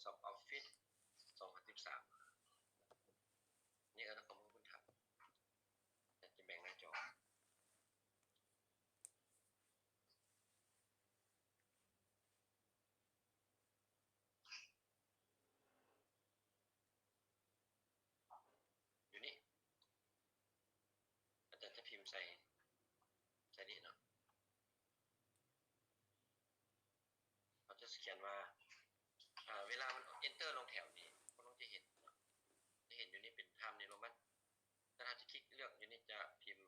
Microsoft Office ສອງພັນສິບສາມ ນີ້ເອີ້ນຄວາມຮູ້ພື້ນຖານ. ຈະແບ່ງໜ້າຈໍ ຢູ່ນີ້ ອາຈານຈະພິມໃສ່ ໃສ່ນີ້ເນາະ. ເຮົາຈະຂຽນວ່າ ເວລາມັນ Enter ລົງແຖວນີ້ ພວກນ້ອງຈະເຫັນເນາະ ຈະເຫັນຢູ່ນີ້ເປັນ Time New Roman. ຖ້າເຮົາຈະຄລິກເລືອກຢູ່ນີ້ ຈະພິມ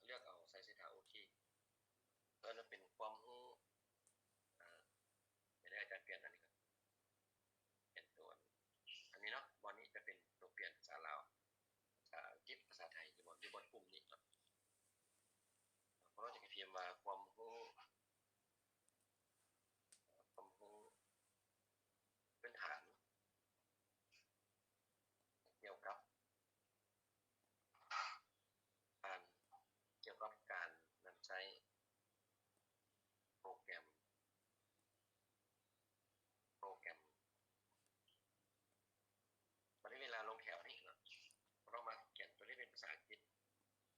ເລືອກເອົາ ໄຊເສດຖາ ໂອທີ ເອີ້ນວ່າເປັນຄວາມຮູ້ ອາ ດຽວອາຈານປ່ຽນອັນນີ້ກ່ອນ ປ່ຽນຕົວ ອັນນີ້ເນາະ. ບ່ອນນີ້ຈະເປັນຕົວປ່ຽນພາສາລາວ, ພາສາອັງກິດ, ພາສາໄທ ຢູ່ບ່ອນ ຢູ່ບ່ອນປຸ່ມນີ້ເນາະ. ພວກເຮົາຈະພິມວ່າຄວາມຮູ້ ຄວາມຮູ້ພື້ນຖານກ່ຽວກັບການ ກ່ຽວກັບການນຳໃຊ້ໂປຣແກຣມ ໂປຣແກຣມ. ບັດນີ້ເວລາລົງແຖວນີ້ເນາະ ເຮົາມາຂຽນຕົວນີ້ເປັນພາສາອັງກິດ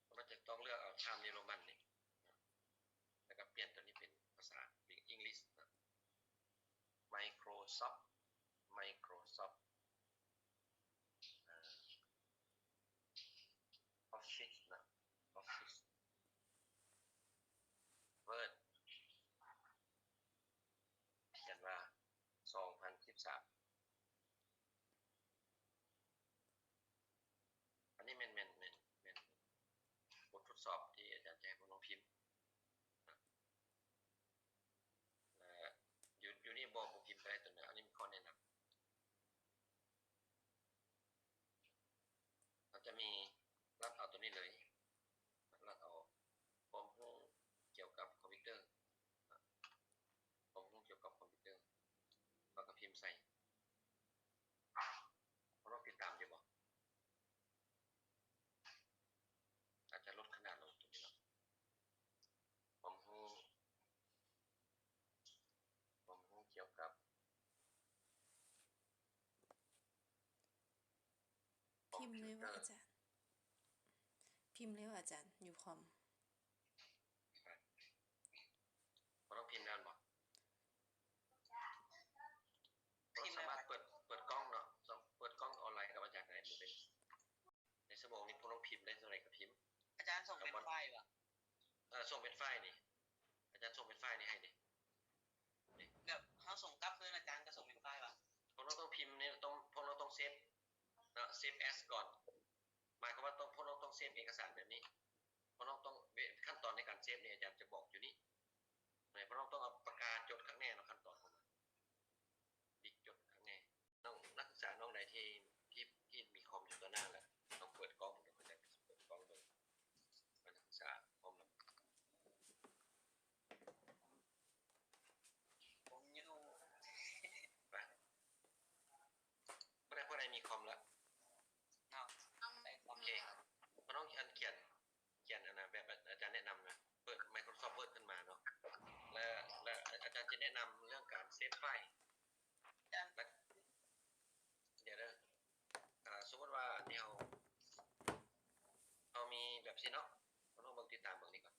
ເຮົາຈະຕ້ອງເລືອກເອົາ Time New Roman ນີ້ ແລ້ວກໍປ່ຽນຕົວນີ້ເປັນພາສາ English ເນາະ. Microsoft Microsoft ອາ Office ເນາະ Office Word ຂຽນວ່າ ສອງພັນສິບສາມ. ອັນນີ້ແມ່ນ ແມ່ນ ແມ່ນ ແມ່ນບົດທົດສອບທີ່ອາຈານຈະໃຫ້ພວກນ້ອງພິມ ແລະ ຢູ່ ຢູ່ນີ້ບໍ່ ບໍ່ພິມກໍໄດ້ຕົວນັ້ນ. ອັນນີ້ມີຂໍ້ແນະນຳ ເຮົາຈະມີລັດເອົາຕົວນີ້ເລີຍ ລັດເອົາຄວາມຮູ້ກ່ຽວກັບຄອມພິວເຕີ ຄວາມຮູ້ກ່ຽວກັບຄອມພິວເຕີ ແລ້ວກໍພິມໃສ່. ພວກນ້ອງຕິດຕາມຢູ່ບໍ່? ອາດຈະຫຼຸດຂະໜາດລົງຕົວນີ້ເນາະ ຄວາມຮູ້ ຄວາມຮູ້ກ່ຽວກັບ ພິມເລີຍວ່າອາຈານ ພິມເລີຍວ່າອາຈານ ຢູ່ຄອມ. ບໍ່ຕ້ອງພິມນານບໍ່? ພິມ ສາມາດເປີດ ເປີດກ້ອງເນາະ ເປີດກ້ອງອອນລາຍກັບອາຈານໄດ້. ໃນຊົ່ວໂມງນີ້ພວກນ້ອງພິມໄດ້ເທົ່າໃດກໍພິມ. ອາຈານສົ່ງເປັນໄຟລ໌ຫວາ? ເອີ ສົ່ງເປັນໄຟລ໌ນີ້ ອາຈານສົ່ງເປັນໄຟລ໌ນີ້ໃຫ້ເດ້. ແບບເຮົາສົ່ງກັບຄືນ ອາຈານກໍສົ່ງເປັນໄຟລ໌ຫວາ? ພວກນ້ອງຕ້ອງພິມນີ້ ຕ້ອງ ພວກນ້ອງຕ້ອງເຊບເນາະ save as ກ່ອນ. ໝາຍຄວາມວ່າຕ້ອງ ພວກນ້ອງຕ້ອງເຊບເອກະສານແບບນີ້. ພວກນ້ອງຕ້ອງ ຂັ້ນຕອນໃນການເຊບນີ້ ອາຈານຈະບອກຢູ່ນີ້. ພວກນ້ອງຕ້ອງເອົາປາກກາຈົດຄັກແນ່ເນາະ ຂັ້ນຕອນຂອງມັນ. ບິກຈົດຄັກແນ່. ນ້ອງນັກສຶກສານ້ອງໃດທີ່ ທີ່ ທີ່ມີຄອມຢູ່ຕໍ່ໜ້າແລ້ວ ຕ້ອງເປີດກ້ອງເດີ ອາຈານເປີດກ້ອງເບິ່ງ ນັກສຶກສາພ້ອມແລ້ວ. ຜົມຢູ່ ໄປ ບໍ່ໄດ້ ຜູ້ໃດມີຄອມແລ້ວເນາະ? ໂອເຄ ພວກນ້ອງອັນຂຽນ ຂຽນອັນນະ ແບບອາຈານແນະນຳນະ ເປີດ Microsoft Word ຂຶ້ນມາເນາະ ແລ້ວ ແລ້ວອາຈານຈະແນະນຳເລື່ອງການເຊບໄຟລ໌. ແລ້ວ ດຽວເດີ ອາ ສົມມຸດວ່າອັນນີ້ເຮົາ ເຮົາມີແບບຊີ້ເນາະ ພວກນ້ອງເບິ່ງ ຕິດຕາມເບິ່ງນີ້ກ່ອນ.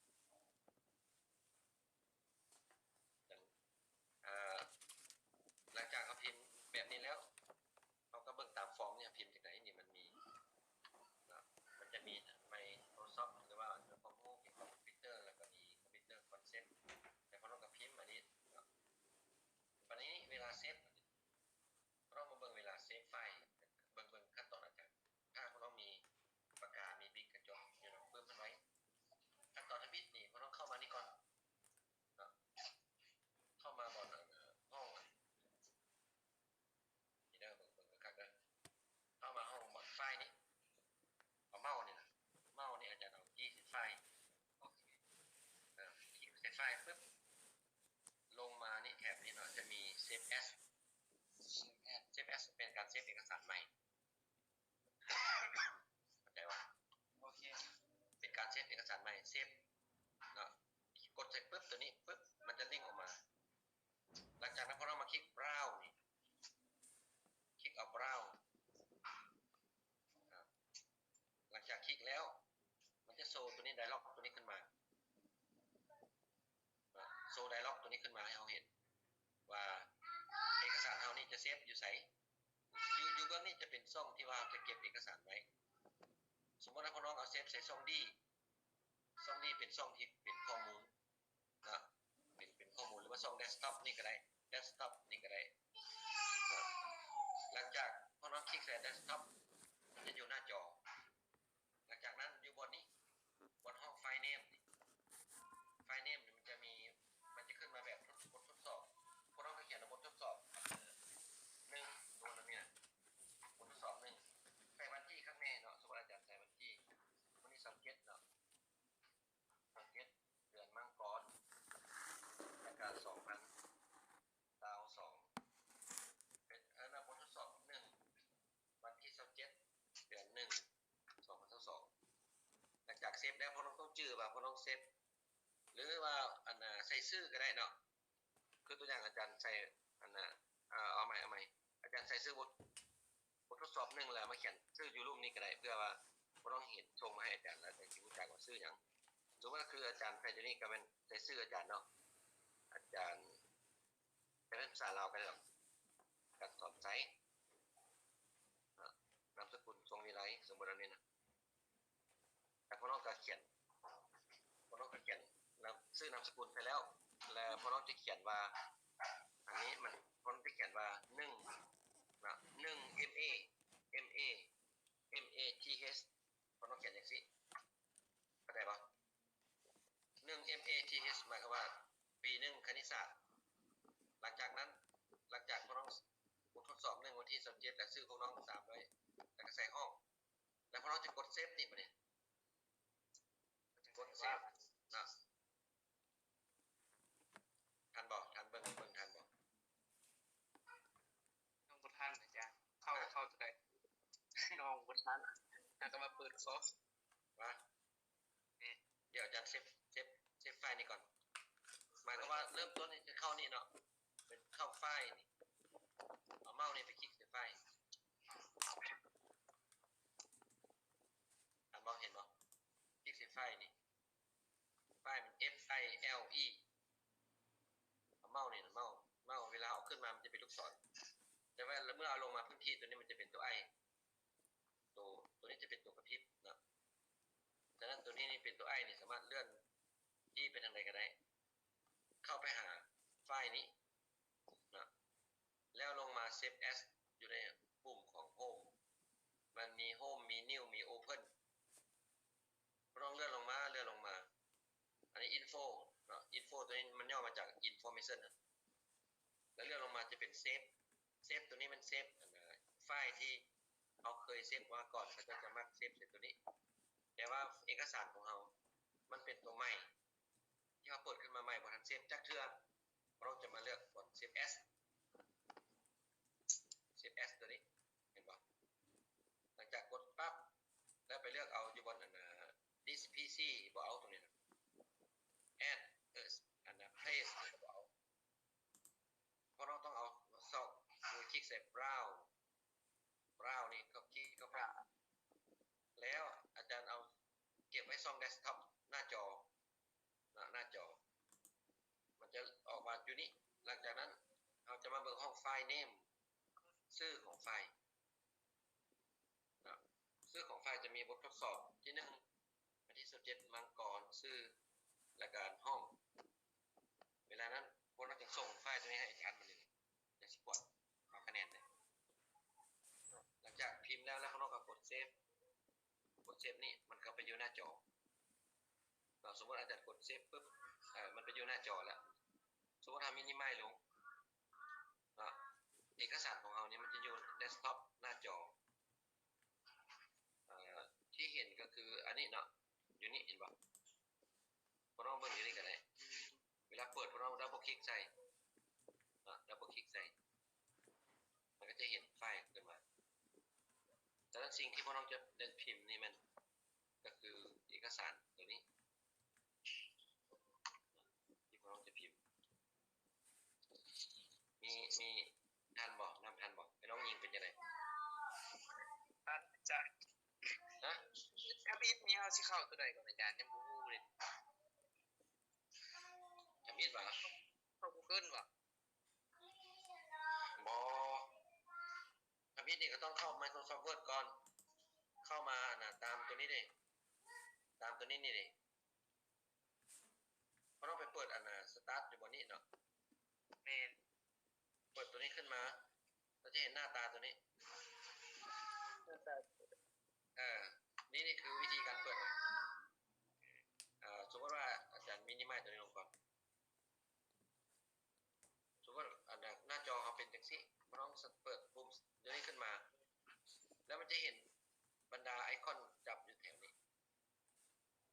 ອາ ຫຼັງຈາກເຮົາພິມແບບນີ້ແລ້ວ ເຮົາກໍເບິ່ງຕາມຟອມນີ້ ເຮົາພິມຈັ່ງໃດນີ້ ມັນມີເນາະ ມັນຈະມີ Microsoft ຫຼືວ່າຄວາມຮູ້ກ່ຽວກັບຄອມພິວເຕີ ແລ້ວກໍມີຄອມພິວເຕີຄອນເຊັບ ແລ້ວພວກນ້ອງກໍພິມອັນນີ້ເນາະ. ບັດນີ້ເວລາເຊບ ພວກນ້ອງມາເບິ່ງເວລາເຊບໄຟລ໌ ເບິ່ງ ເບິ່ງຂັ້ນຕອນອາຈານ. ຖ້າພວກນ້ອງມີປາກກາ ມີບິກ ກໍຈົດຢູ່ນຳປຶ້ມມັນໄວ້. ຂັ້ນຕ ຄລິກແລ້ວ ມັນຈະໂຊຕົວນີ້ ໄດລັອກຕົວນີ້ຂຶ້ນມາ ໂຊໄດລັອກຕົວນີ້ຂຶ້ນມາໃຫ້ເຮົາເຫັນວ່າເອກະສານເຮົານີ້ຈະເຊຟຢູ່ໃສ. ຢູ່ ຢູ່ເບື້ອງນີ້ຈະເປັນຊ່ອງທີ່ວ່າຈະເກັບເອກະສານໄວ້. ສົມມຸດວ່າພວກນ້ອງເອົາເຊຟໃສ່ຊ່ອງ D ຊ່ອງ D ເປັນຊ່ອງທີ່ເປັນຂໍ້ມູນເນາະ ເປັນ ເປັນຂໍ້ມູນ ຫຼືວ່າຊ່ອງ Desktop ນີ້ກໍໄດ້ Desktop ນີ້ກໍໄດ້. ຫຼັງຈາກພວກນ້ອງຄລິກໃສ່ Desktop ມັນຈະຢູ່ໜ້າຈໍ. ຫຼັງຈາກນັ້ນຢູ່ບ່ອນນີ້ ບ່ອນຫ້ອງ File Name ນີ້ File Name ນີ້ມັນຈະມີ ມັນຈະຂຶ້ນມາແບບ ບົດທົດສອບ. ພວກເຮົາກໍຂຽນວ່າບົດທົດສອບໜຶ່ງ ຕົວນັ້ນນີ້ນະ ບົດທົດສອບໜຶ່ງ. ໃສ່ວັນທີຄັກແນ່ເນາະ ສົມມຸດອາຈານໃສ່ວັນທີ ມື້ນີ້ຊາວເຈັດເນາະ ຊາວເຈັດ ເດືອນມັງກອນ ລະກະສອງພັນ ຊາວສອງ ເປັນ ເອີ ບົດທົດສອບໜຶ່ງ ວັນທີຊາວເຈັດ ເດືອນໜຶ່ງ ສອງພັນຊາວສອງ. ຫຼັງຈາກເຊຟແລ້ວ ພວກນ້ອງຕ້ອງຈື່ວ່າພວກນ້ອງເຊຟ ຫຼືວ່າ ອັນນ່າ ໃສ່ຊື່ກໍໄດ້ເນາະ. ຄືຕົວຢ່າງອາຈານໃສ່ ອັນນ່າ ເອົາໃໝ່ ເອົາໃໝ່ ອາຈານໃສ່ຊື່ບົດ ບົດທົດສອບໜຶ່ງ ແລ້ວມາຂຽນຊື່ຢູ່ລຸ່ມນີ້ກໍໄດ້ ເພື່ອວ່າພວກນ້ອງເຫັນ ສົ່ງມາໃຫ້ອາຈານ ແລ້ວຈະຮູ້ຈັກວ່າຊື່ຫຍັງ. ສົມມຸດວ່າຄືອາຈານໃສ່ຢູ່ນີ້ ກໍແມ່ນໃສ່ຊື່ອາຈານເນາະ ອາຈານ ຈະເປັນພາສາລາວກໍໄດ້ດອກ ການສອນໃຊ້ ນາມສະກຸນ ຊົງວິໄລ ສົມມຸດອັນນີ້ນະ. ແລ້ວພວກນ້ອງກໍຂຽນ ພວກນ້ອງກໍຂຽນນາມ ຊື່ນາມສະກຸນໃສ່ແລ້ວ ແລ້ວພວກນ້ອງຈະຂຽນວ່າ ອັນນີ້ມັນ ພວກນ້ອງຈະຂຽນວ່າໜຶ່ງນະ ໜຶ່ງ M A M A M A T H ພວກນ້ອງຂຽນຈັ່ງຊີ້ ເຂົ້າໃຈບໍ່? ໜຶ່ງ M A T H ໝາຍຄວາມວ່າປີໜຶ່ງຄະນິດສາດ. ຫຼັງຈາກນັ້ນ ຫຼັງຈາກພວກນ້ອງບົດທົດສອບໜຶ່ງ ວັນທີຊາວເຈັດ ແລ້ວຊື່ພວກນ້ອງຕາມດ້ວຍ ແລ້ວກໍໃສ່ຫ້ອງ ແລ້ວພວກນ້ອງຈະກົດເຊຟນີ້ບາດນີ້ ຈະກົດເຊຟເນາະ. ທັນບໍ່? ທັນ ເບິ່ງ ເບິ່ງທັນບໍ່? ນ້ອງບໍ່ທັນອາຈານ ເຂົ້າ ຮະ? ເຂົ້າຕົວໃດ? ນ້ອງບໍ່ທັນ ຫາກະມາເປີດຄອມ ວ່າ ນີ້ ດຽວອາຈານເຊຟ ເຊຟ ເຊຟໄຟລ໌ນີ້ກ່ອນ. ໝາຍຄວາມວ່າເລີ່ມຕົ້ນນີ້ຈະເຂົ້ານີ້ເນາະ ເປັນເຂົ້າໄຟລ໌ນີ້ ເອົາເມົາສ໌ນີ້ໄປຄລິກໃສ່ໄຟລ໌ ເຫັນບໍ່? ເຫັນບໍ່? ຄລິກໃສ່ໄຟລ໌ນີ້ ໄຟລ໌ມັນ F I L E ເອົາເມົາສ໌ນີ້ນະ ເມົາສ໌ ເມົາສ໌ເວລາເອົາຂຶ້ນມາມັນຈະເປັນລູກສອນ ແຕ່ວ່າເມື່ອເອົາລົງມາພື້ນທີ່ຕົວນີ້ມັນຈະເປັນຕົວ I ໂຕ ໂຕນີ້ຈະເປັນໂຕກະພິບເນາະ. ສະນັ້ນໂຕນີ້ນີ້ເປັນໂຕ I ນີ້ສາມາດເລື່ອນທີ່ໄປທາງໃດກໍໄດ້ ເຂົ້າໄປຫາໄຟລ໌ນີ້ເນາະ ແລ້ວລົງມາ Save As ຢູ່ໃນປຸ່ມຂອງ Home ມັນມີ Home ມີ New ມີ Open ລອງເລື່ອນລົງມາ ເລື່ອນລົງມາ ອັນນີ້ Info ເນາະ Info ໂຕນີ້ມັນຫຍໍ້ມາຈາກ Information ນະ ແລ້ວເລື່ອນລົງມາຈະເປັນ Save Save ໂຕນີ້ມັນ Save ອັນນ່າ ໄຟລ໌ທີ່ເຮົາເຄີຍ Save ມາກ່ອນ ເຂົາເຈົ້າຈະມັກ Save ໃສ່ໂຕນີ້ ແຕ່ວ່າເອກະສານຂອງເຮົາມັນເປັນໂຕໃໝ່ ທີ່ເຮົາເປີດຂຶ້ນມາໃໝ່ ບໍ່ທັນ Save ຈັກເທື່ອ ເຮົາຈະມາເລືອກບ່ອນ Save As Save As ໂຕນີ້ ເຫັນບໍ່? ຫຼັງຈາກກົດປັບ ແລ້ວໄປເລືອກເອົາຢູ່ບ່ອນອັນນ່າ This PC ບໍ່ເອົາໂຕນີ້ນະ Add ເອີ ອັນນ່າ Place ນີ້ກໍບໍ່ເອົາ ເພາະເຮົາຕ້ອງເອົາຊອກ ມືຄລິກໃສ່ Browse Browse ນີ້ ເຂົ້າຄລິກເຂົ້າໄປ ແລ້ວອາຈານເອົາເກັບໄວ້ຊ່ອງ Desktop ໜ້າຈໍ ເນາະ ໜ້າຈໍ ມັນຈະອອກມາຢູ່ນີ້. ຫຼັງຈາກນັ້ນເຮົາຈະມາເບິ່ງຫ້ອງ File Name ຊື່ຂອງໄຟລ໌ເນາະ ຊື່ຂອງໄຟລ໌ຈະມີບົດທົດສອບທີໜຶ່ງ ວັນທີຊາວເຈັດ ມັງກອນ ຊື່ ແລະກະຫ້ອງ. ເວລານັ້ນພວກເຮົາຈຶ່ງສົ່ງໄຟລ໌ຕົວນີ້ໃຫ້ອາຈານບາດນີ້ ຈັ່ງຊິກວດເອົາຄະແນນເດ້. ຫຼັງຈາກພິມແລ້ວ ແລ້ວພວກເຮົາກໍກົດ Save ກົດ Save ນີ້ ມັນກໍໄປຢູ່ໜ້າຈໍເນາະ. ສົມມຸດອາຈານກົດ Save ປຶບ ເອີ ມັນໄປຢູ່ໜ້າຈໍແລ້ວ. ສົມມຸດເຮົາ Minimize ລົງເນາະ ເອກະສານຂອງເຮົານີ້ມັນຈະຢູ່ Desktop ໜ້າຈໍ ເອີ ທີ່ເຫັນກໍຄືອັນນີ້ເນາະ ຢູ່ນີ້ເຫັນບໍ່? ພວກເຮົາເບິ່ງຢູ່ນີ້ກໍໄດ້ ເວລາເປີດພວກເຮົາ Double Click ໃສ່ເນາະ Double Click ໃສ່ ມັນກໍຈະເຫັນໄຟລ໌ຂຶ້ນມາ. ສະນັ້ນສິ່ງທີ່ພວກເຮົາຈະໄດ້ພິມນີ້ແມ່ນ ກໍຄືເອກະສານຕົວນີ້ ທີ່ພວກເຮົາຈະພິມ. ມີ ມີທັນບໍ່? ນຳທັນບໍ່? ໄອ້ນ້ອງຍິງເປັນຈັ່ງໃດ? ທັນ ອາຈານ. ຮະ? ທຳອິດນີ້ເຮົາຊິເຂົ້າຕົວໃດກ່ອນອາຈານ? ຍັງບໍ່ຮູ້ເລີຍ. ທຳອິດຫວາ? ເຂົ້າກູເກີນຫວາ? ບໍ່. ທຳອິດນີ້ກໍຕ້ອງເຂົ້າ Microsoft Word ກ່ອນ. ເຂົ້າມາອັນນ່າ ຕາມຕົວນີ້ເດ້. ຕາມຕົວນີ້ນີ້ເດ້. ເຮົາຕ້ອງໄປເປີດອັນນ່າ Start ຢູ່ບ່ອນນີ້ເນາະ. ແມ່ນ. ເປີດຕົວນີ້ຂຶ້ນມາ ເຮົາຈະເຫັນໜ້າຕາຕົວນີ້. ເອີ ນີ້ ນີ້ຄືວິທີການເປີດ. ເອີ ສົມມຸດວ່າອາຈານ minimize ຕົວນີ້ລົງກ່ອນ. ສົມມຸດອັນນ່າ ໜ້າຈໍເຮົາເປັນຈັ່ງຊີ້ ເຮົາຕ້ອງເປີດປຸ່ມຕົວນີ້ຂຶ້ນມາ ແລ້ວມັນຈະເຫັນບັນດາໄອຄອນຈັບຢູ່ແຖວນີ້.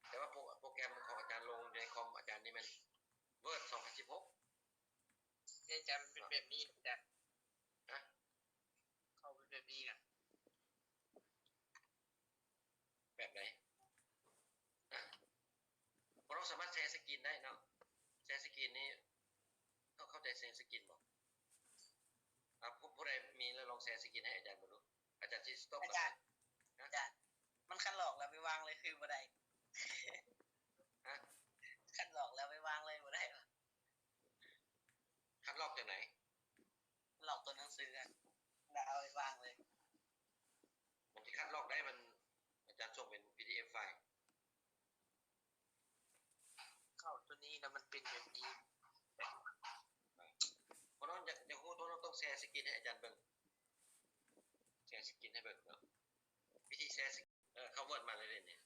ແຕ່ວ່າໂປ ໂປຣແກຣມຂອງອາຈານລົງຢູ່ໃນຄອມອາຈານນີ້ແມ່ນ Word ສອງພັນສິບຫົກ. ເດ ອາຈານ ມັນເປັນແບບນີ້ອາຈານ. ຮະ? ເຂົ້າເປັນແບບນີ້ນະ. ແບບໃດ? ອາ ບໍ່ ເຮົາສາມາດແຊສະກຣີນໄດ້ເນາະ. ແຊສະກຣີນນີ້ ເຂົ້າ ເຂົ້າໃຈແຊສະກຣີນບໍ່? ອາ ຜູ້ ຜູ້ໃດມີແລ້ວລອງແຊສະກຣີນໃຫ້ອາຈານເບິ່ງດູ. ອາຈານຊິສະຕັອບ ອາຈານ ອາຈານ ມັນຄັນລອກແລ້ວໄປວາງເລີຍຄືບໍ່ໄດ້. ຮະ? ຄັນລອກແລ້ວໄປວາງເລີຍບໍ່ໄດ້ຫວາ? ຄັນລອກຈັ່ງໃດ? ລອກຕົວໜັງສືຫັ້ນ ແລ້ວເອົາໄປວາງເລີຍ. ມັນຊິຄັນລອກໄດ້ ມັນ ອາຈານສົ່ງເປັນ PDF ໄຟລ໌. ເຂົ້າຕົວນີ້ແລ້ວມັນເປັນແບບນີ້. ພວກນ້ອງຢາກ ຢາກຮູ້ ພວກນ້ອງຕ້ອງແຊສະກຣີນໃຫ້ອາຈານເບິ່ງ. ແຊສະກຣີນໃຫ້ເບິ່ງເນາະ. ວິທີແຊສະກຣີນ ເອີ ເຂົ້າ Word ມາເລີຍເດນີ້.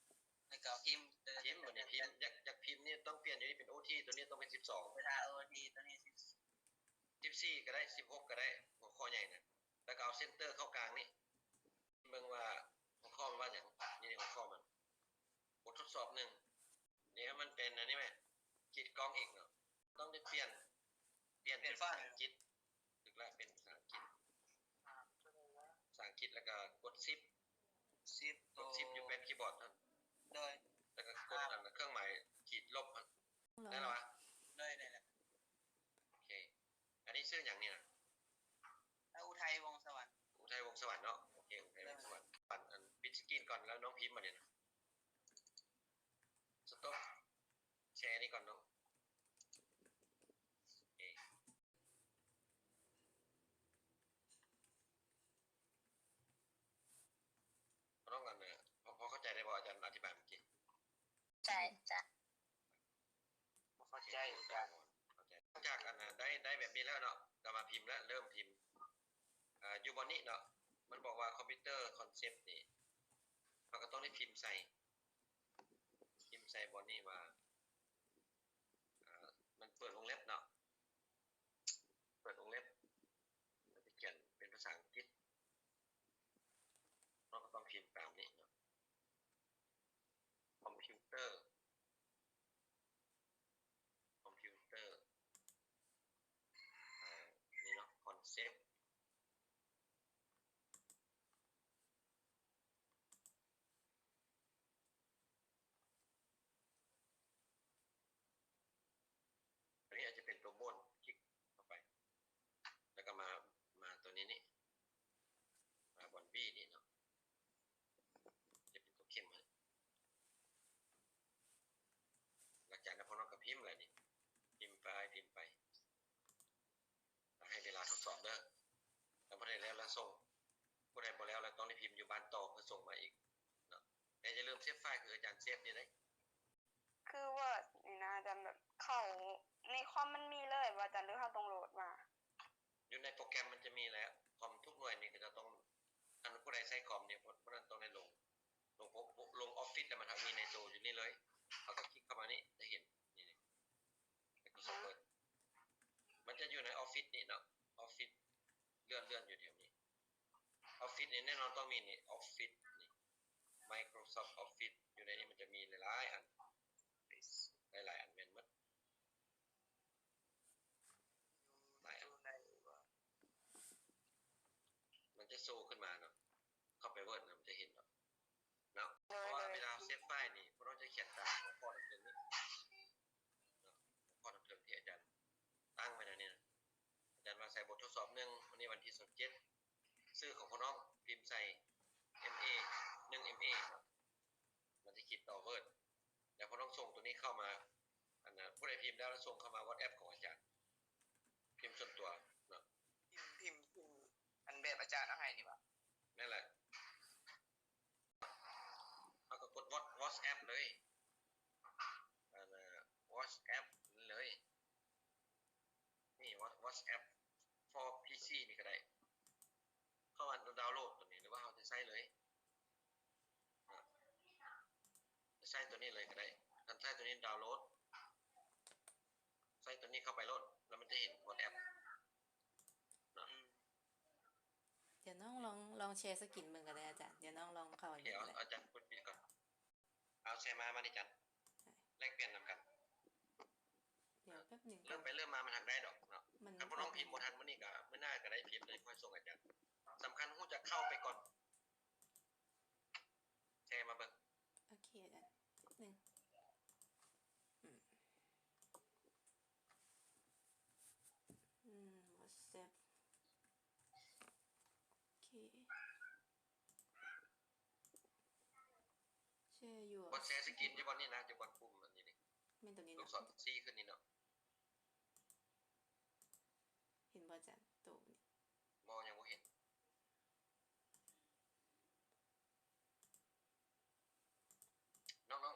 ແລ້ວກໍພິມ ເອີ ພິມ ບັດນີ້ພິມ ຢາກ ຢາກພິມນີ້ຕ້ອງປ່ຽນຢູ່ນີ້ເປັນ ໂອທີ ຕົວນີ້ຕ້ອງເປັນສິບສອງ. ເວລາ ໂອທີ ຕົວນີ້ສິບ ສິບສີ່ກໍໄດ້ ສິບຫົກກໍໄດ້ ຫົວຂໍ້ໃຫຍ່ນະ. ແລ້ວກໍເອົາ Center ເຂົ້າກາງນີ້ ເບິ່ງວ່າຫົວຂໍ້ມັນວ່າຫຍັງ. ນີ້ ຫົວຂໍ້ມັນ ບົດທົດສອບໜຶ່ງ. ນີ້ມັນເປັນອັນນີ້ແມະ ຂີດກ້ອງອີກເນາະ. ຕ້ອງໄດ້ປ່ຽນ ປ່ຽນເປັນພາສາອັງກິດ. ຖືກລະ ເປັນພາສາອັງກິດ. ພາສາອັງກິດ ແລ້ວກໍກົດ Shift Shift ກົດ Shift ຢູ່ແປ້ນຄີບອດຫັ້ນ. ໂດຍ. ແລ້ວກໍກົດອັນເຄື່ອງໝາຍຂີດລົບຫັ້ນ. ໄດ້ລະຫວາ? ໂດຍ ໄດ້ລະ. ໂອເຄ ອັນນີ້ຊື່ຫຍັງນີ້ນະ? ອາ ອຸໄທ ວົງສະຫວັນ. ອຸໄທ ວົງສະຫວັນເນາະ. ໂອເຄ ອຸໄທ ວົງສະຫວັນ. ອັນ ປິດສະກຣີນກ່ອນ ແລ້ວນ້ອງພິມບັດນີ້ນະ. ສະຕັອບ ແຊນີ້ກ່ອນເນາະ. ໂອເຄ ນ້ອງອັນ ພໍ ພໍເຂົ້າໃຈໄດ້ບໍ່ ອາຈານອະທິບາຍເມື່ອກີ້? ໃຈ ໃຈ. ບໍ່ເຂົ້າໃຈ ອາຈານ. ຫຼັງຈາກອັນ ໄດ້ ໄດ້ແບບນີ້ແລ້ວເນາະ ກໍມາພິມລະ ເລີ່ມພິມ. ອາ ຢູ່ບ່ອນນີ້ເນາະ ມັນບອກວ່າ Computer Concept ນີ້ ເຮົາກໍຕ້ອງໄດ້ພິມໃສ່ ພິມໃສ່ບ່ອນນີ້ວ່າ ອາ ມັນເປີດວົງເລັບເນາະ ເປີດວົງເລັບ ແລ້ວໄປຂຽນເປັນພາສາອັງກິດ. ເຮົາກໍຕ້ອງພິມຕາມນີ້ເນາະ Computer Computer ອາ ນີ້ເນາະ Concept. ອັນນີ້ອາດຈະເປັນຕົວໂບນ ຄລິກເຂົ້າໄປ ແລ້ວກໍມາ ມາຕົວນີ້ນີ້ ມາບ່ອນ B ນີ້ເນາະ ຈະເປັນຕົວເຂັມໃຫ້. ຫຼັງຈາກນັ້ນພວກນ້ອງກໍພິມແຫຼະນີ້ ພິມໄປ ພິມໄປ. ໃຫ້ເວລາທົດສອບເດີ ຖ້າບໍ່ໄດ້ແລ້ວລະສົ່ງ ຜູ້ໃດບໍ່ແລ້ວລະຕ້ອງໄດ້ພິມຢູ່ບ້ານຕໍ່ເພື່ອສົ່ງມາອີກເນາະ. ແຕ່ຢ່າລືມເຊບໄຟລ໌ ຄືອາຈານເຊບນີ້ເດ້. ຄື Word ນີ້ນະອາຈານ ແບບເຂົ້າໃນຄອມມັນມີເລີຍບໍ່ອາຈານ ຫຼືເຮົາຕ້ອງໂຫຼດມາ? ຢູ່ໃນໂປຣແກຣມມັນຈະມີແລ້ວ ຄອມທຸກໜ່ວຍນີ້ກໍຈະຕ້ອງ ຄັນຜູ້ໃດໃຊ້ຄອມນີ້ ຜູ້ນັ້ນຕ້ອງໄດ້ລົງ ລົງ ລົງ Office ແລ້ວມັນຈະມີໃນໂຕຢູ່ນີ້ເລີຍ ເຮົາກໍຄລິກເຂົ້າມານີ້ ຈະເຫັນນີ້ Microsoft Word ມັນຈະຢູ່ໃນ Office ນີ້ເນາະ Office ເລື່ອນ ເລື່ອນຢູ່ແຖວນີ້ Office ນີ້ແນ່ນອນຕ້ອງມີນີ້ Office ນີ້ Microsoft Office ຢູ່ໃນນີ້ມັນຈະມີຫຼາຍໆອັນ ຫຼາຍໆອັນແມ່ນໝົດ ຫຼາຍອັນ ມັນຈະໂຊຂຶ້ນມາເນາະ ເຂົ້າໄປ Word ນະ ມັນຈະເຫັນເນາະ ເນາະ ເພາະວ່າເວລາເຊບໄຟລ໌ນີ້ ພວກເຮົາຈະຂຽນຕາມຫົວຂໍ້ທາງເທິງນີ້ເນາະ ຫົວຂໍ້ທາງເທິງທີ່ອາຈານຕັ້ງໄວ້ແນວນີ້ນະ ອາຈານວ່າໃສ່ບົດທົດສອບໜຶ່ງ ວັນນີ້ວັນທີຊາວເຈັດ ຊື່ຂອງພວກນ້ອງພິມໃສ່ ເອັມເອ ໜຶ່ງ ເອັມເອ ເນາະ ນີ້ເຂົ້າມາ ອັນນັ້ນ ຜູ້ໃດພິມແລ້ວ ແລ້ວສົ່ງເຂົ້າມາ WhatsApp ຂອງອາຈານ ພິມສ່ວນຕົວເນາະ ພິມ ພິມ ພິມ ອັນແບບອາຈານເອົາໃຫ້ນີ້ຫວາ? ແມ່ນແຫຼະ. ເຮົາກໍກົດ What- WhatsApp ເລີຍ ອັນນ່າ WhatsApp ເລີຍ ນີ້ What- WhatsApp for ພີຊີ ນີ້ກໍໄດ້. ເຮົາອາດດາວໂຫຼດຕົວນີ້ ຫຼືວ່າເຮົາຈະໃຊ້ເລີຍ ອາ ຈະໃຊ້ຕົວນີ້ເລີຍກໍໄດ້. ຄັນໃຊ້ຕົວນີ້ດາວໂຫຼດ ໃຊ້ຕົວນີ້ເຂົ້າໄປໂລດ ແລ້ວມັນຈະເຫັນ WhatsApp ເນາະ. ອືມ ດຽວນ້ອງລອງ ລອງແຊສະກຣີນເບິ່ງກໍໄດ້ອາຈານ. ດຽວນ້ອງລອງເຂົ້າອັນນີ້ກໍໄດ້. ອາຈານກົດປິດກ່ອນ. ເອົາແຊມາ ມານີ້ຈັນ ແລກປ່ຽນນຳກັນ. ດຽວແປັບໜຶ່ງ ເລີ່ມໄປເລີ່ມມາມັນຫາກໄດ້ດອກເນາະ. ຄັນພວກນ້ອງພິມບໍ່ທັນມື້ນີ້ກໍມື້ໜ້າກໍໄດ້ພິມ ແລ້ວຄ່ອຍສົ່ງອາຈານ. ສຳຄັນຮູ້ຈັກເຂົ້າໄປກ່ອນ. ແຊມາເບິ່ງ. ໂອເຄ ແປັບໜຶ່ງ. ອືມ ອືມ WhatsApp ໂອເຄ. ແຊຢູ່ ບໍ່ແຊສະກຣີນຢູ່ບ່ອນນີ້ນະ ຢູ່ບ່ອນປຸ່ມອັນນີ້ນີ້ ແມ່ນຕົວນີ້ເນາະ ລູກສອນຊີ້ຂຶ້ນນີ້ເນາະ. ເຫັນບໍ່ອາຈານ ໂຕນີ້? ບໍ່ ຍັງບໍ່ເຫັນ. ນ້ອງ ນ້ອງ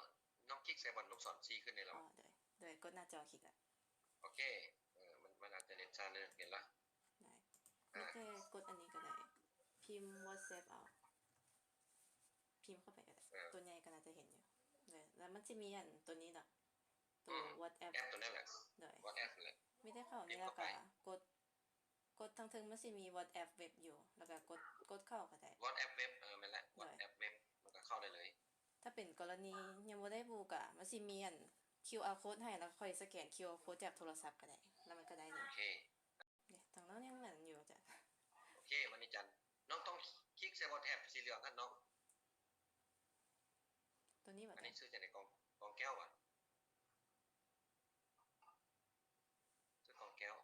ນ້ອງຄລິກໃສ່ບ່ອນລູກສອນຊີ້ຂຶ້ນນີ້ແລ້ວ. ອໍ ໂດຍ ໂດຍ ກົດໜ້າຈໍຄລິກລະ. ໂອເຄ ເອີ ມັນ ມັນອາດຈະເນັດຊ້າໜ້ອຍໜຶ່ງ ເຫັນລະ? ໄດ້ ອາ ມີແຕ່ກົດອັນນີ້ກໍໄດ້ ພິມ WhatsApp ເອົາ ພິມເຂົ້າໄປກໍໄດ້. ເອີ ຕົວໃຫຍ່ກໍໜ້າຈະເຫັນຢູ່. ໂດຍ ແລ້ວມັນຊິມີອັນຕົວນີ້ດອກ ຕົວ ອືມ WhatsApp ແອັບຕົວນັ້ນແຫຼະ. ໂດຍ WhatsApp ນັ້ນແຫຼະ. ມີແຕ່ເຂົ້ານີ້ ພິມເຂົ້າໄປ ແລ້ວກໍກົດ ກົດທາງເທິງມັນຊິມີ WhatsApp ເວັບຢູ່ ແລ້ວກໍກົດ ກົດເຂົ້າກໍໄດ້. WhatsApp ເວັບ ເອີ ແມ່ນແຫຼະ ໂດຍ WhatsApp ເວັບ ມັນກໍເຂົ້າໄດ້ເລີຍ. ຖ້າເປັນກໍລະນີຍັງບໍ່ໄດ້ບູກະ ມັນຊິມີອັນ ຄິວອາໂຄດໃຫ້ ແລ້ວຄ່ອຍສະແກນຄິວອາໂຄດຈາກໂທລະສັບກໍໄດ້ ແລ້ວມັນກໍໄດ້ເລີຍ. ໂອເຄ ນີ້ ທາງນ້ອງຍັງແມ່ນຢູ່ອາຈານ. ໂອເຄ ມານີ້ຈັນ ນ້ອງຕ້ອງຄລິກໃສ່ WhatsApp ສີເຫຼືອງຫັ້ນນ້ອງ. ຕົວນີ້ບໍ່? ອັນນີ້ຊື່ຈັ່ງໃດ? ກອງ ກອງແກ້ວຫວາ? ຊື່ກອງແກ້ວ.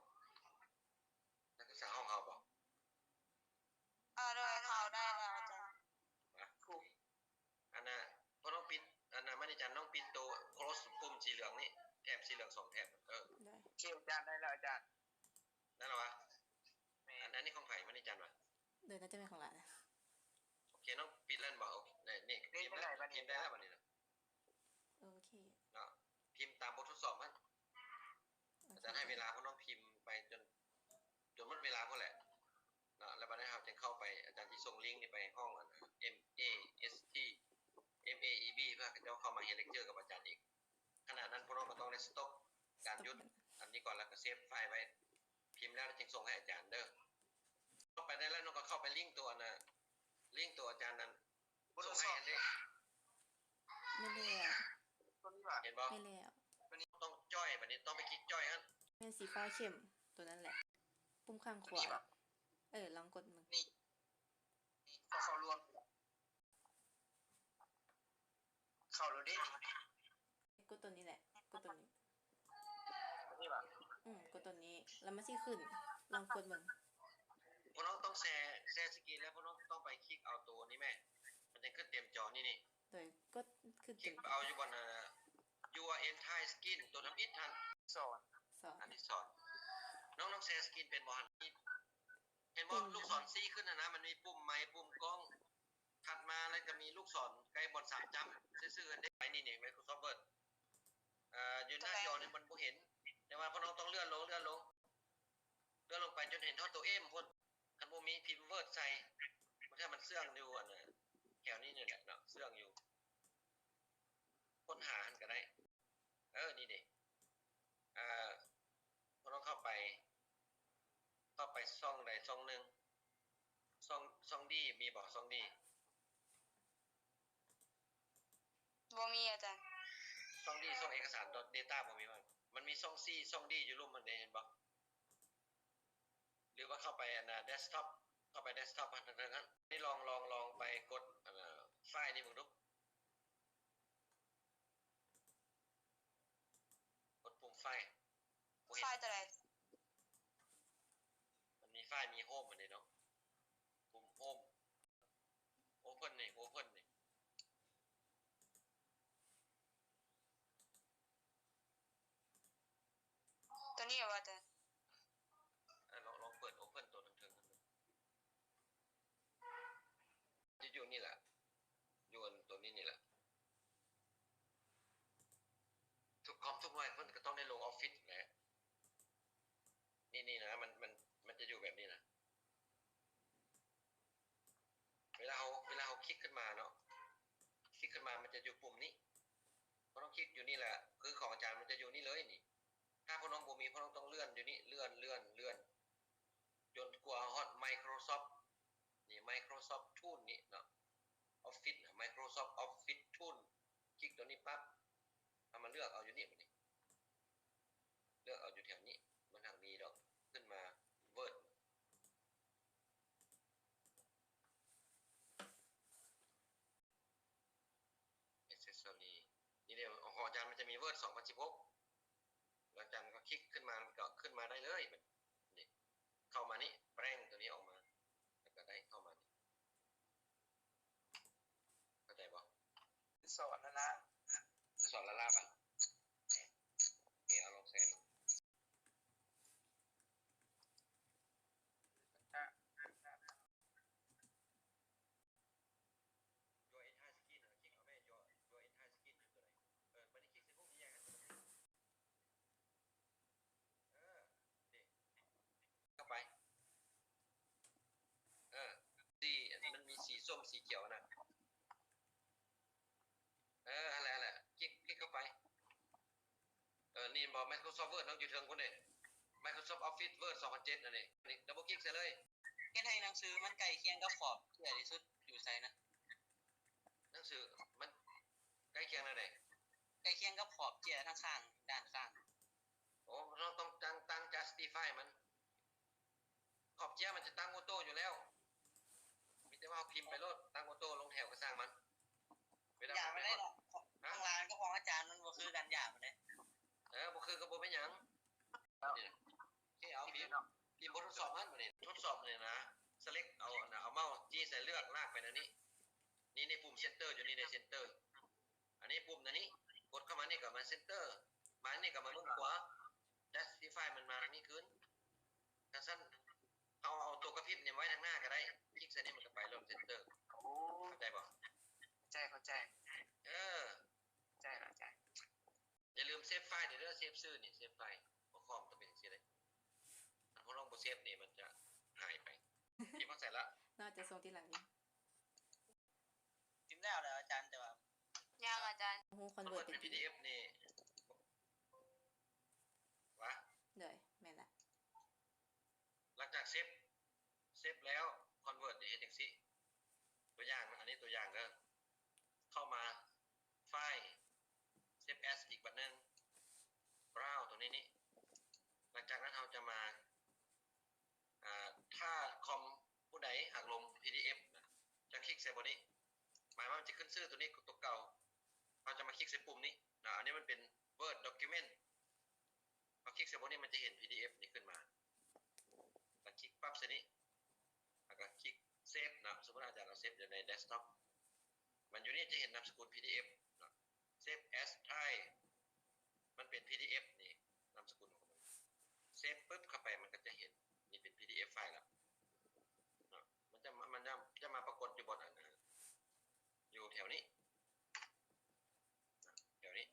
ນັກສຶກສາຫ້ອງເຮົາບໍ? ເອີ ໂດຍ ເຂົ້າໄດ້ແລ້ວອາຈານ. ອັນນ່າ ພວກນ້ອງປິດ ອັນນ່າ ມານີ້ຈັນ ນ້ອງປິດໂຕ close ປຸ່ມສີເຫຼືອງນີ້ ແຖບສີເຫຼືອງສອງແຖບ. ເອີ ໂອເຄ ອາຈານ ໄດ້ແລ້ວອາຈານ. ໄດ້ແລ້ວຫວາ? ແມ່ນ. ອັນ ອັນນີ້ຂອງໃຜ? ມານີ້ຈັນຫວາ? ໂດຍ ໜ້າຈະແມ່ນຂອງຫຼານ. ໂອເຄ ນ້ອງປິດແລ້ວບໍ? ໂອເຄ ນີ້ ພິມໄດ້ແລ້ວ ພິມໄດ້ແລ້ວບັດນີ້ນະ. ໂອເຄ ເນາະ ພິມຕາມບົດທົດສອບຫັ້ນ. ອາຈານໃຫ້ເວລາພວກນ້ອງພິມໄປຈົນ ຈົນໝົດເວລາພຸ້ນແຫຼະເນາະ. ແລ້ວບັດນີ້ເຮົາຈຶ່ງເຂົ້າໄປ ອາຈານຊິສົ່ງລິ້ງນີ້ໄປຫ້ອງອັນ MAST MAEB ເພື່ອເຂົາເຈົ້າເຂົ້າມາຮຽນເລັກເຈີກັບອາຈານອີກ. ຂະນະນັ້ນພວກນ້ອງກໍຕ້ອງໄດ້ stop ການຢຸດອັນນີ້ກ່ອນ ແລ້ວກໍ save ໄຟລ໌ໄວ້ ພິມແລ້ວຈຶ່ງສົ່ງໃຫ້ອາຈານເດີ. ເຂົ້າໄປໄດ້ແລ້ວ ນ້ອງກໍເຂົ້າໄປລິ້ງຕົວອັນນ່າ ລິ້ງຕົວອາຈານນັ້ນ ບໍ່ໄດ້ສອບເດ້. ແມ່ນແລ້ວ. ຕົວນີ້ຫວາ? ເຫັນບໍ່? ແມ່ນແລ້ວ. ຕ້ອງຈ້ອຍ ບັດນີ້ຕ້ອງໄປຄລິກຈ້ອຍຫັ້ນ. ແມ່ນສີຟ້າເຂັ້ມ ຕົວນັ້ນແຫຼະ ປຸ່ມຂ້າງຂວາ. ຕົວນີ້ຫວາ? ເອີ ລອງກົດເບິ່ງ. ນີ້ ນີ້ ເຂົ້າລວມ ເຂົ້າແລ້ວເດ້. ກົດຕົວນີ້ແຫຼະ ກົດຕົວນີ້. ຕົວນີ້ຫວາ? ອືມ ກົດຕົວນີ້ ແລ້ວມັນຊິຂຶ້ນ ລອງກົດເບິ່ງ. ພວກນ້ອງຕ້ອງແຊ ແຊສະກຣີນ ແລ້ວພວກນ້ອງຕ້ອງໄປຄລິກເອົາໂຕນີ້ແມ ມັນຈະຂຶ້ນເຕັມຈໍນີ້ນີ້. ໂດຍ ກົດຂຶ້ນ ຄລິກເອົາຢູ່ບ່ອນ ເອີ Your Entire Screen ໂຕທຳອິດຫັ້ນ. ສອນ ສອນ ອັນນີ້ສອນ. ນ້ອງ ນ້ອງແຊສະກຣີນເປັນບໍ່ຫັ້ນ? ເຫັນບໍ່? ເປັນ. ລູກສອນຊີ້ຂຶ້ນຫັ້ນນະ ມັນມີປຸ່ມໄມ ປຸ່ມກ້ອງ. ຖັດມາແລ້ວຈະມີລູກສອນໃກ້ບ່ອນສາມຈ້ຳຊື່ໆ ເຫັນເດ້. ໄປນີ້ນີ້ Microsoft Word ເອີ ຢູ່ໜ້າຈໍນີ້ມັນບໍ່ເຫັນ ແຕ່ວ່າພວກນ້ອງຕ້ອງເລື່ອນລົງ ເລື່ອນລົງ ເລື່ອນລົງໄປຈົນເຫັນຮອດຕົວ M ພຸ້ນ. ຄັນບໍ່ມີພິມ Word ໃສ່ ບາງເທື່ອມັນເຊື່ອງຢູ່ອັນ ແຖວນີ້ນີ້ແຫຼະເນາະ ເຊື່ອງຢູ່. ຄົ້ນຫາຫັ້ນກໍໄດ້. ເອີ ນີ້ເດ້ ເອີ ພວກນ້ອງເຂົ້າໄປ ເຂົ້າໄປຊ່ອງໃດຊ່ອງໜຶ່ງ. ຊ່ອງ ຊ່ອງ D ມີບໍ່? ຊ່ອງ D ບໍ່ມີອາຈານ. ຊ່ອງ D ຊ່ອງເອກະສານ dot data ບໍ່ມີບໍ່? ມັນມີຊ່ອງ C ຊ່ອງ D ຢູ່ລຸ່ມຫັ້ນເດ້ ເຫັນບໍ່? ຫຼືວ່າເຂົ້າໄປອັນນ່າ desktop ເຂົ້າໄປ desktop ຫັ້ນເທິງຫັ້ນ. ນີ້ລອງ ລອງ ລອງໄປກົດອັນນ່າ ໄຟລ໌ນີ້ເບິ່ງດູ. ກົດປຸ່ມໄຟລ໌ ບໍ່ເຫັນ. ໄຟລ໌ຕົວໃດ? ມັນມີໄຟລ໌ ມີ Home ອັນນີ້ເນາະ ປຸ່ມ Home Open ນີ້ Open ນີ້. ນີ້ວ່າແຕ່ ເອີ ລອງ ລອງເປີດ Open ຕົວເທິງໆ ຈະຢູ່ນີ້ແຫຼະ ຢູ່ອັນຕົວນີ້ນີ້ແຫຼະ. ທຸກຄອມທຸກໜ່ວຍເພິ່ນກໍຕ້ອງໄດ້ລົງອອບຟິດແຫຼະ. ນີ້ ນີ້ນະ ມັນ ມັນ ມັນຈະຢູ່ແບບນີ້ນະ. ເວລາເຮົາ ເວລາເຮົາຄລິກຂຶ້ນມາເນາະ ຄລິກຂຶ້ນມາມັນຈະຢູ່ປຸ່ມນີ້. ເຮົາຕ້ອງຄລິກຢູ່ນີ້ແຫຼະ ຄືຂອງອາຈານມັນຈະຢູ່ນີ້ເລີຍນີ້. ຖ້າພວກນ້ອງບໍ່ມີ ພວກນ້ອງຕ້ອງເລື່ອນຢູ່ນີ້ ເລື່ອນ ເລື່ອນ ເລື່ອນ ຈົນກວ່າຮອດ Microsoft ນີ້ Microsoft Tool ນີ້ເນາະ Office ນະ Microsoft Office Tool ຄລິກຕົວນີ້ປັບ ເຮົາມາເລືອກເອົາຢູ່ນີ້ບາດນີ້ ເລືອກເອົາຢູ່ແຖວນີ້ ມັນຫາກມີດອກ ຂຶ້ນມາ Word Accessory ນີ້ເດ້ ຂອງອາຈານມັນຈະມີ Word ສອງພັນສິບຫົກ ແລ້ວອາຈານກໍຄລິກຂຶ້ນມາ ມັນກໍຂຶ້ນມາໄດ້ເລີຍ ເຂົ້າມານີ້ blank ຕົວນີ້ອອກມາ ແລ້ວກໍໄດ້ເຂົ້າມານີ້ ເຂົ້າໃຈບໍ່? ສອນລະລາ ສອນລະລາບາດ ເອີ ເອົາລອງໃສ່ເບິ່ງ. Your entire screen ເອົາແມ່ Your Your entire screen ຄືຕົວໃດ? ເອີ ບັດນີ້ຄລິກໃສ່ພວກນີ້ ເອີ ເຂົ້າໄປ ເອີ ສີ ມັນມີສີສົ້ມ ສີຂຽວນະ ເອີ ຫັ້ນແຫຼະ ຫັ້ນແຫຼະ ຄລິກ ຄລິກເຂົ້າໄປ. ເອີ ນີ້ເຫັນບໍ່ Microsoft Word ເນາະ ຢູ່ເທິງພຸ້ນເດ້ Microsoft Office Word ສອງພັນເຈັດ ອັນນີ້ ນີ້ double click ໃສ່ເລີຍ ເຮັດໃຫ້ໜັງສືມັນໃກ້ຄຽງກັບຂອບເຈ້ຍທີ່ສຸດຢູ່ໃສນະ? ໜັງສືມັນໃກ້ຄຽງແນວໃດ? ໃກ້ຄຽງກັບຂອບເຈ້ຍທາງຂ້າງ ດ້ານຂ້າງ. ໂອ້ ເຮົາຕ້ອງຕັ້ງ ຕັ້ງ justify ມັນ ຂອບເຈ້ຍມັນຈະຕັ້ງໂອໂຕ້ຢູ່ແລ້ວ ມີແຕ່ວ່າເຮົາພິມໄປໂລດ ຕັ້ງໂອໂຕ້ລົງແຖວກໍຊ່າງມັນ ເວລາ ຢ່າໄປໄດ້ດອກ ຮະ? ຂອງຫຼານກັບຂອງອາຈານມັນບໍ່ຄືກັນ ຢ່າໄປເດ້. ເອີ ບໍ່ຄືກໍບໍ່ເປັນຫຍັງ ນີ້ນະ ໂອເຄ ເອົາພິມ ພິມບົດທົດສອບຫັ້ນ ບາດນີ້ທົດສອບນີ້ນະ select ເອົາ ເອົາເມົາສ໌ຈີ້ໃສ່ ເລືອກ ລາກໄປແນວນີ້ ນີ້ ນີ້ປຸ່ມ center ຢູ່ນີ້ເດ້ center ອັນນີ້ປຸ່ມອັນນີ້ ກົດເຂົ້າມານີ້ກໍມາ center ມານີ້ກໍມາເບິ່ງຂວາ justify ມັນມາທາງນີ້ຄືນ. ຄັນຊັ້ນ ເຮົາເອົາຕົວກະພິບນີ້ໄວ້ທາງໜ້າກໍໄດ້ ຄລິກໃສ່ນີ້ມັນກໍໄປໂລດ center ໂອ້ ເຂົ້າໃຈບໍ່? ເຂົ້າໃຈ ເຂົ້າໃຈ ເອີ ເຂົ້າໃຈ ເຂົ້າໃຈ. ຢ່າລືມ save file ເດີ save ຊື່ນີ້ save file ຫົວຂໍ້ມັນຕ້ອງເປັນຈັ່ງຊີ້ເດ້ ຄັນພວກນ້ອງບໍ່ save ນີ້ມັນຈະຫາຍໄປ. ພິມຮອດໃສລະ? ໜ້າຈະສົ່ງທີຫຼັງອີກ. ພິມແລ້ວແຫຼະອາຈານ ແຕ່ວ່າ ຍັງອາຈານ ຮູ້ convert ເປັນ convert ເປັນ PDF PDF ນີ້ຫວາ? ໂດຍ ແມ່ນລະ. ຫຼັງຈາກ save save ແລ້ວ convert ນີ້ເຮັດຈັ່ງຊີ້ ຕົວຢ່າງ ອັນນີ້ຕົວຢ່າງເດີ ເຂົ້າມາ file save as ອີກບາດໜຶ່ງ browse ຕົວນີ້ນີ້ ຫຼັງຈາກນັ້ນເຮົາຈະມາ ອ່າ ຖ້າຄອມຜູ້ໃດຫາກລົງ PDF ນະ ຈະຄລິກໃສ່ບ່ອນນີ້ ໝາຍວ່າມັນຈະຂຶ້ນຊື່ຕົວນີ້ຕົວເກົ່າ ເຮົາຈະມາຄລິກໃສ່ປຸ່ມນີ້ນະ ອັນນີ້ມັນເປັນ Word Document ເຮົາຄລິກໃສ່ບ່ອນນີ້ມັນຈະເຫັນ PDF ນີ້ຂຶ້ນມາ ແລ້ວຄລິກປັບໃສ່ນີ້ ແລ້ວກໍຄລິກ Save ເນາະ ສົມມຸດອາຈານເອົາ Save ຢູ່ໃນ Desktop ມັນຢູ່ນີ້ຈະເຫັນນາມສະກຸນ PDF ເນາະ Save as Type ມັນເປັນ PDF ນີ້ນາມສະກຸນຂອງມັນ Save ປຶບເຂົ້າໄປມັນກໍຈະເຫັນ ນີ້ເປັນ PDF file ລະເນາະ ມັນຈະ ມັນຈະ ຈະມາປາກົດຢູ່ບ່ອນອັນ ຢູ່ແຖວນີ້ ແຖວນີ້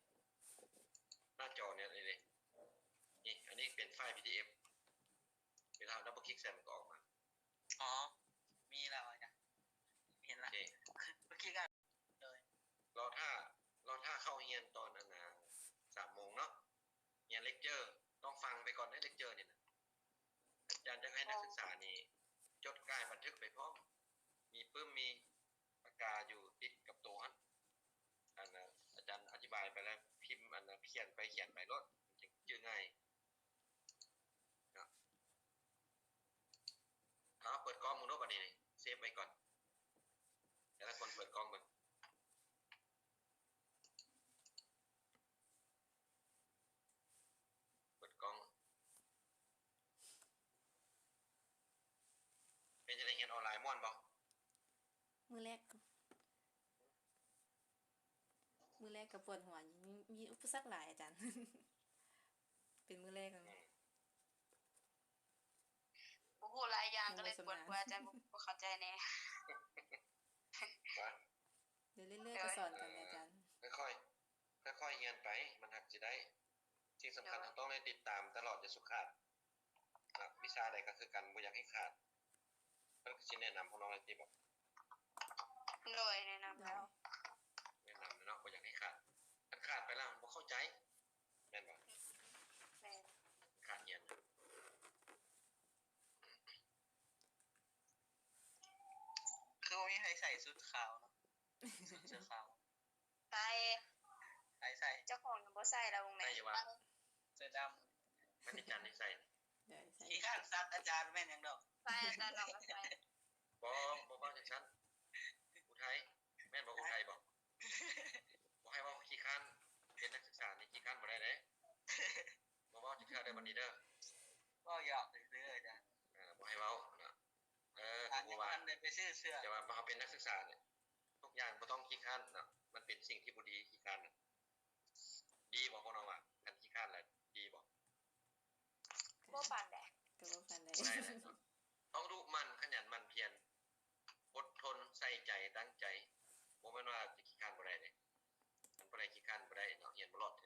ໜ້າຈໍນີ້ເດ້ ນີ້ ອັນນີ້ເປັນໄຟລ໌ PDF ເວລາເຮົາ double click ໃສ່ມັນກໍອອກມາ ອໍ ມີແລ້ວອາຈານ ເຫັນລະ ໂອເຄ ໂດຍ ລໍຖ້າ ລໍຖ້າເຂົ້າຮຽນຕອນອັນນ່າ ສາມໂມງເນາະ ຮຽນ lecture ຕ້ອງຟັງໄປກ່ອນເດ້ lecture ນີ້ນະ ອາຈານຢາກໃຫ້ນັກສຶກສານີ້ຈົດກາຍບັນທຶກໄປພ້ອມ ມີປຶ້ມ ມີປາກກາຢູ່ຕິດກັບໂຕຫັ້ນ ອັນນ່າ ອາຈານອະທິບາຍໄປແລ້ວ ພິມ ອັນນ່າ ຂຽນໄປຂຽນໄປໂລດ ມັນຈຶ່ງຈື່ງ່າຍເນາະ. ເອົາ ເປີດກ້ອງເບິ່ງດູບາດນີ້ ເຊບໄວ້ກ່ອນ ແຕ່ລະຄົນເປີດກ້ອງເບິ່ງ. ເປີດກ້ອງ ເປັນຈັ່ງໃດ ຮຽນອອນລາຍມ່ວນບໍ່? ມື້ແລກ ມື້ແລກກໍປວດຫົວຢູ່ ມີ ມີອຸປະສັກຫຼາຍອາຈານ ເປັນມື້ແລກນະ ອືມ ກໍເລີຍກວນກວ່າອາຈານບໍ່ ບໍ່ເຂົ້າໃຈແດ່. ວ່າ ເລື້ອຍໆກໍສອນກັນແຫຼະອາຈານ. ເອີ ຄ່ອຍໆ ຄ່ອຍໆຮຽນໄປ ມັນຮັກຊິໄດ້. ສິ່ງສຳຄັນ ໂດຍ ເຮົາຕ້ອງໄດ້ຕິດຕາມຕະຫຼອດ ຢ່າສຸຂາດ. ອ່າ ວິຊາໃດກໍຄືກັນ ບໍ່ຢາກໃຫ້ຂາດ. ເພິ່ນກໍຊິແນະນຳພວກນ້ອງໄດ້ຕິບໍ? ໂດຍ ແນະນຳແລ້ວ ແນະນຳແລ້ວເນາະ ບໍ່ຢາກໃຫ້ຂາດ. ຄັນຂາດໄປແລ້ວມັນບໍ່ເຂົ້າໃຈ ແມ່ນບໍ່? ແມ່ນ ຂາດຮຽນ. ຄືບໍ່ມີໃຜໃສ່ຊຸດຂາວເນາະ ຊຸດເສື້ອຂາວ. ໃສ່ ໃສ່ ໃສ່ ເຈົ້າຂອງຍັງບໍ່ໃສ່ລະ ວົງໃນ ໃສ່ຢູ່ຫວາ? ເສື້ອດຳ ມັນອາຈານໄດ້ໃສ່. ໂດຍ ໃສ່ ຂີ້ຄ້ານສັດອາຈານ ແມ່ນຫຍັງດອກ. ໃສ່ ອາຈານລອງໃສ່. ບໍ່ ບໍ່ເວົ້າຈັ່ງຊັ້ນ ອຸໄທ ແມ່ນບໍ່? ອຸໄທບໍ? ບໍ່ໃຫ້ເວົ້າຂີ້ຄ້ານ ເປັນນັກສຶກສານີ້ຂີ້ຄ້ານບໍ່ໄດ້ເດ້. ບໍ່ເວົ້າຈັກເທື່ອເດີບັດນີ້ເດີ. ເວົ້າຫຍອກຊື່ໆ ອາຈານ. ເອີ ບໍ່ໃຫ້ເວົ້າເນາະ. ເອີ ກໍບໍ່ວ່າ ແຕ່ວ່າເຮົາເປັນນັກສຶກສານີ້ ທຸກຢ່າງບໍ່ຕ້ອງຂີ້ຄ້ານເນາະ. ມັນເປັນສິ່ງທີ່ບໍ່ດີ ຂີ້ຄ້ານນະ. ດີບໍ່ພວກນ້ອງວ່າ ຄັນຂີ້ຄ້ານແລ້ວດີບໍ່? ບໍ່ປານໃດ. ກໍບໍ່ປານໃດ. ບໍ່ໄດ້ແຫຼະເນາະ. ຕ້ອງດຸໝັ່ນ ຂະຫຍັນໝັ່ນພຽນ ອົດທົນ ໃສ່ໃຈ ຕັ້ງໃຈ. ບໍ່ແມ່ນວ່າຈະຂີ້ຄ້ານບໍ່ໄດ້ເດ້. ມັນບໍ່ໄດ້ຂີ້ຄ້ານບໍ່ໄດ້ເນາະ ຮຽນບໍ່ລອດເ